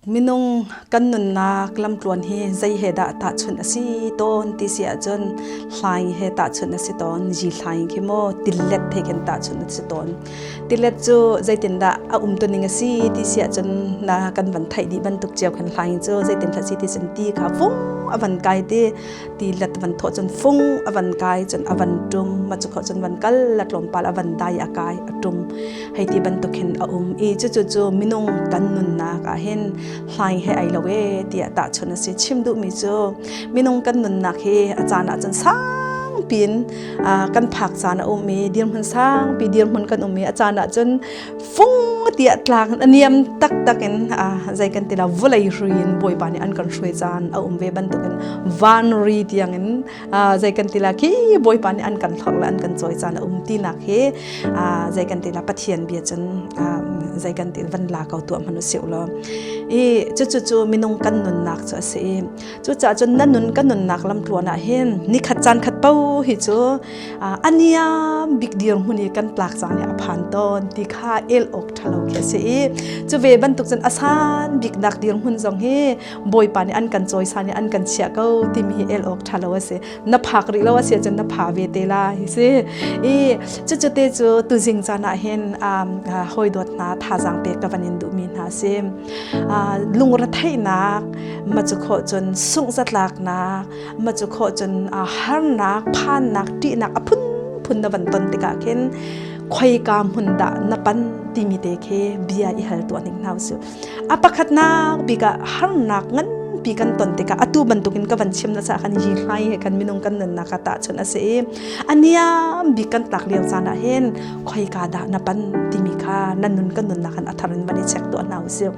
Minung kan nunnak lamtluan hi zei he dah tahchunh a si tawn ti si ahcun hlaing he tahchunh a si tawn. Yi hlaing khi maw tillet he khin tahchunh a si tawn. Tilet cu zeitindah a umtuning a si ti si ahcun na kan van theih dih bantuk cio khan hlaing cu zeitin si ti cun ti kha fung a van kai ti tilet van thawh cun fung a van kai cun a van ṭum ma cu khawh cun van kal la tlawmpal a van dai a kai a ṭum hei ti bantuk hin a um i cucu cu minung kan nunnak ah hin hlaing he ai lo e tiah tahchunh a si. Chim duhmi cu minung kan nunnak hi a caan ah cun sangpin kan phak caan a um i dirhmun sangpi dirhmun kan um i a caan ah cun fung tiah tlang a niam taktak in zei kan ti la vawlei ri in Bawipa nih an kan hruai caan a um ve bantukin van ri tiangin zei kan ti la khi Bawipa nih an kan hlorh le an kan cawi caan a um tinak hi zei kan ti la Pathian bia cun zei kan ti van la ko tuah hmanh usih law i cucu cu minung kan nunnak cu a si i cucaah cun na nun kan nunnak lamtluan ah hin nikhat caan khat po hi cu aniam bik dirhmun i kan tlak caan i a phan tawn ti kha el awk ṭhalo khi a si i cu ve bantuk cun a san biknak dirhmun zong hi Bawipa nih an kan cawisan i an kan chiah ko timi hi el awk ṭha lo a si. Na phak rih lo a si ahcun na pha ve te lai si. I cucu te cu tuzing caan ah hin hawi dawt hna thazaang pek ka van in duhmi hna si. Lungretheihnak ma cu khawh cun sunghzatlaknak ma cu khawh cun harnak phannak ṭihnak a phunphun na van ton tikah khin khoika hmun dah na pan timi te khi bia i hal tuah ning hna usih. A pakhatnak bik ah harnak nganpi kan ton tikah atu bantukin ka van chim na sa kan yi hlai he kan minung kan nunnak ah tahchunh a si i a niam bik kan tlak lio caan ah hin khoika dah na pan timi kha na nun kan nunnak han a thar in van i check tuah hna usih.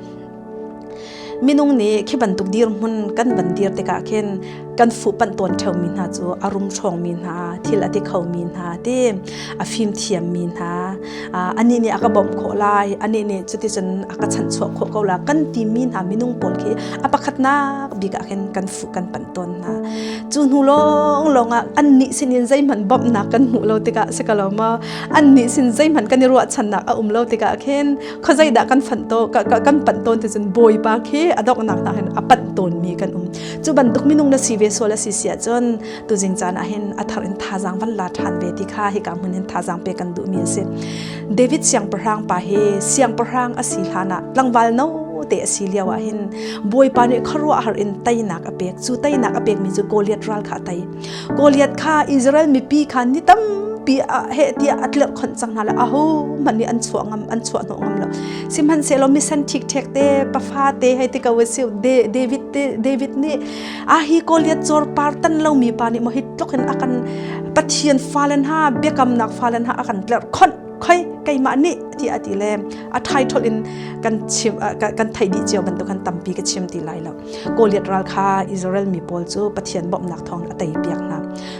Minung nih khi bantuk dirhmun kan van dir tikah khin kan fuhpanh tawn ṭheomi hna cu a rum ṭhawngmi hna, thil a ti khomi hna ti a fimthiammi hna, anih nih a ka bawmh khawh lai, anih nih cuticun a ka chanhchuah khawh ko la kan timi hna minung pawl khi a pakhatnak bik ah khin kan fuh kan panh tawn hna. Cu hnu lawnglawng ah annih sinin zeihmanh bawmhnak kan hmuh lo tikah si ko lo maw? Annih sin zeihmanh kan i ruahchannak a um lo tikah khin khuazeidah kan fanh to kan panh tawn ti cun Bawipa khi a donghnak hna hin a panh tawnmi kan um. Cu bantuk minung na si ve sual a si si ahcun tuzing caan ah hin a thar in thazaang van la ṭhan ve ti kha hika hmun hin thazaang pe kan duhmi a si. David siangpahrang pa hi siangpahrang a si hlan ah tlangval no te a si lio ah hin Bawipa nih khuaruahhar in teinak a pek. Cu teinak a pekmi cu Goliath ral kha a tei. Goliath kha Israel mipi kha ni tampi heh tiah a tlerhkhonh cang hna le aho hmanh nih an chuah ngam an chuah hnawh ngam lo. Sihmanhsehlaw misen ṭhikṭhek te pafa te hei ti ko si David te David nih a hi Goliath cawr par tan lomi pa nih maw hi tluk in a kan Pathian fale hna biakamnak fale hna a kan tlerhkhonh khoi keimah nih ti a ti le a title in kan chim kan theih dih cio bantuk kan tampi ka chim ti lai lo. Goliath ral kha Israel mi pawl cu Pathian bawmhnak thawng a tei piak hna.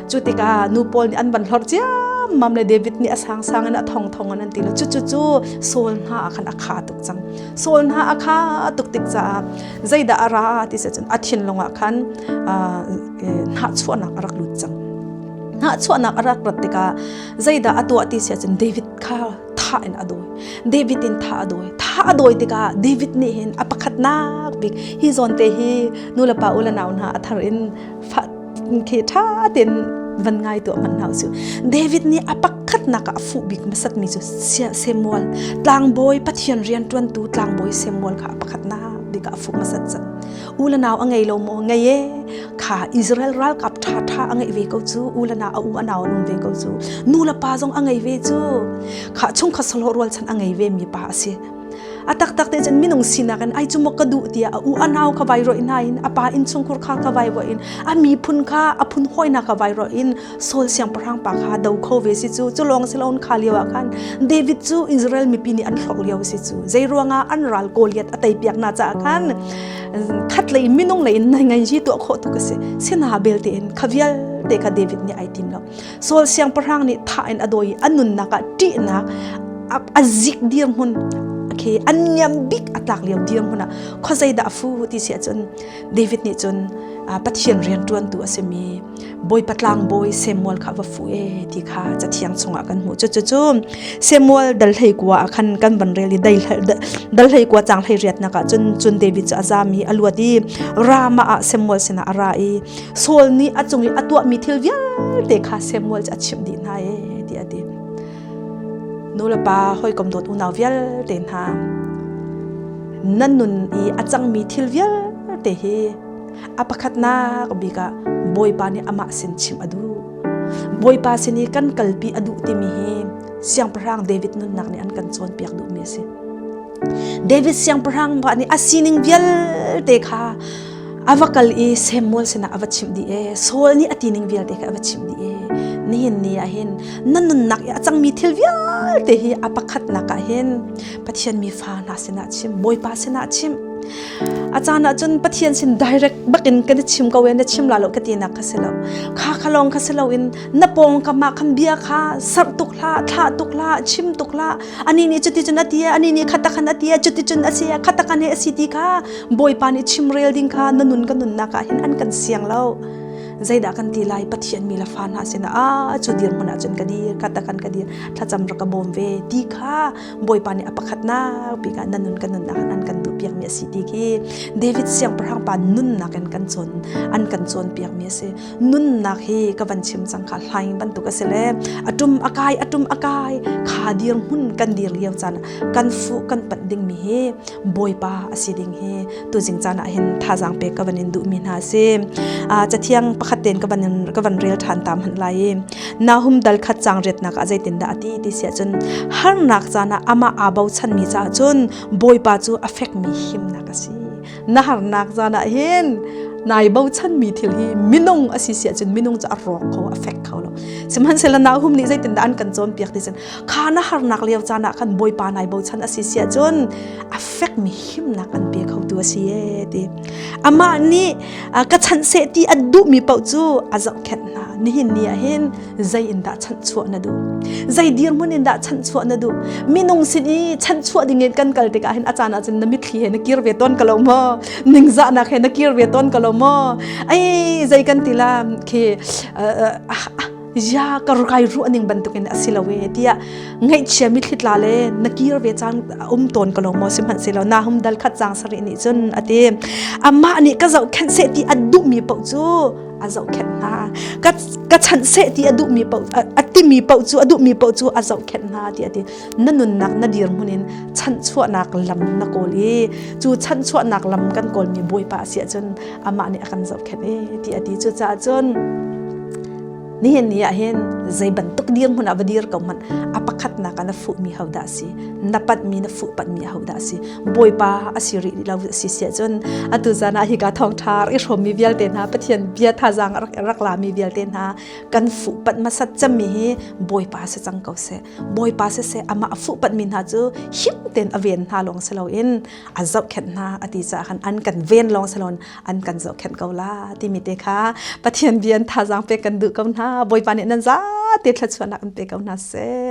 Cu tikah nu pawl nih an van hlorh ciammam le David nih a sangsang in a thongthong in an ti le cucu cu Saul hna ah khan a kha tuk cang. Saul hna a kha tuk tik caah zeidah a ra ti si cun a thinlung ah khan hnahchuahnak a rak lut cang. Hnahchuahnak a rak rat tikah zeidah a tuah ti si ahcun David kha thah in a dawi. David in thah a dawi. Thah a dawi tikah David nih hin a pakhatnak bik hi zawn te hi nu le pa u le nau hna a thar in fa khi ṭha tein van ngai tuah hmanh hna usih. David nih a pakhatnak ah a fuh bik hmasat mi cu Samuel tlangbawi Pathian rianṭuantu tlangbawi Samuel kha a pakhatnak bik ah a fuh hmasat cang. U le nau a ngei lo maw? Ngei e. Kha Israel ralkap ṭhaṭha a ngeih ve ko cu. U le nau a u a nau an um ve ko cu. Nu le pa zong a ngei ve cu. Kha chungkhat sahlawh rualchan a ngei ve mi pa a si. A taktak te cun minung sinak in ai cu maw ka duh tiah a u a nau kha vai roih hna in a pa innchungkhur kha ka vai roih in a miphun kha a phun hawina kha vai roih in Saul siangpahrang pa kha do kho ve si cu. Cu lawng si loin kha lio ah khan David cu Israel mipi nih an hlorh lio si cu. Zei ruangah an ral Goliath a teipiak hna caah khan khatlei minung lei in ngai ji tuah khawh tuk a si. Sina belte in kha vialte kha David nih ai tim lo. Saul siangpahrang nih thah in a dawi i a nunnak ah ṭihnak a zik dirhmun khi an niam bik a tlak lio dirhmun ah khuazei dah a fu ti si ahcun David nih cun Pathian rianṭuantu a simi Bawipa tlangbawi Samuel kha va fuh e ti kha cathiang chungah kan hmuh. Cucu Samuel dal hlei kua ah khan kan van rel i dal hlei kua cang hlei riatnak ah cun cun David cu a zam i a luat i Ramah ah Samuel sinah a ra i Saul nih a cung i a tuahmi thil vialte kha Samuel cu a chimh dih hna e ti a ti. Nu le pa hawikom dawt unau vialte hna nan nun i a cangmi thil vialte hi a pakhatnak bik ah Bawipa nih amah sin chim a duh. Bawipa sin i kan kalpi a duh timi hi Siangpahrang David nunnak nih an kan cawnpiak duhmi a si. David siangpahrang pa nih a sining vialte kha a va kal i Samuel sinah a va chimh dih e Saul nih a tining vialte kha a va chimh dih e nihin ni ah hin na nunnak i a cangmi thil vialte hi a pakhatnak ah hin Pathian mi fa hna sinah chim Bawipa sinah chim a caan ah cun Pathian sin direct bakin kan i chim ko e na chim la lo ka tinak kha si lo kha kha lawng kha si lo in na pawng kam ah khan bia kha sarh tuk hlah thlah tuk hlah chim tuk hlah ani nih cuti cun a ti ani nih khata khan a ti cuti cun a si khata kan he a si ti kha Bawipa nih chimrel ding kha na nun ka nunnak ah hin an kan siang lo zeidah kan ti lai Pathian mi le fa hna sinah a cu dirhmun ah cun ka dir khata kan ka dir thlacam rak ka bawm ve ti kha Bawipa nih a pakhatnak bik ah na nun ka nunnak an kan duh piak mi a si ti khi David siangpahrang pa nunnak in kan cawn an kan cawn piak mi a si nunnak hi ka van chim cang kha hlaing bantuk a si le atum akai atum akai kha dir hmun kan dir lio caan kan fuh kan panh ding mi hi Bawipa a si ding hi tuzing caan ah hin thazaang pek ka van in duh mi hna si cathiang pakhat ten ka van ka van rel than tam han lai i Nahum dal khat cang riatnak ah zeitindah a ti ti siah cun harnak caan ah amah aa bochan mi caah cun Bawipa cu a fekmi himnak a si na harnak caan ah hin nai bochan mi thil hi minung a si siah cun minung cu a rawk kho a fek kho lo sihmanhsehlaw Nahum nih zeitindah an kan cawnpiak ti cun kha na harnak lio caan ah khan Bawipa nai bochan a si siah cun a fekmi himnak an pe khotu a si e ti amah nih ka chanh seh ti a duhmi paoh cu a zohkhenh hna nihin ni ah hin zei in dah chanhchuah na duh zei dirhmun in dah chanhchuah na duh minung sin i chanhchuah ding in kan kal tikah hin a caan ah cun na mitthli he na kir ve tawn ko lo maw ningzahnak he na kir ve tawn ko lo maw ai zei kan ti la khi ya ka kai ruah ning bantukin a si lo e tiah ngaihchia mitthli tla le na kir ve caan um tawn ko lo maw sihmanhsehlaw Nahum dal khat cang sarih nih cun a ti amah nih ka zohkhenh seh ti a duhmi paoh cu a zohkhenh hna ka ka chanh seh ti a duhmi paoh a timi paoh cu a duhmi paoh cu a zohkhenh hna ti a ti na nunnak na dirhmun in chanhchuahnak lam na kawl i cu chanhchuahnak lam kan kawlmi Bawipa a si ahcun amah nih a kan zohkhenh e ti a ti cucaah cun nihin ni ah hin zei bantuk dirhmun ah va dir ko hmanh a pakhatnak ah na fuhmi hodah si na patmi na fuh patmi hodah si bawipa a si rih lo si si ahcun atu zan ah hika thawngṭha i hrawmmi vialte hna Pathian bia thazaang rak rak lami vialte hna kan fuh pat hmasat cemmi hi bawipa si cang ko seh bawipa siseh amah a fuh patmi hna cu him tein a ven hna lawng si loin a zohkhenh hna a ti caah khan an kan ven lawng si loin an kan zohkhenh ko la timi te kha Pathian bia in thazaang pek kan duh ko hna Bawipa nih nan zate thluachuahnak an pe ko hna seh.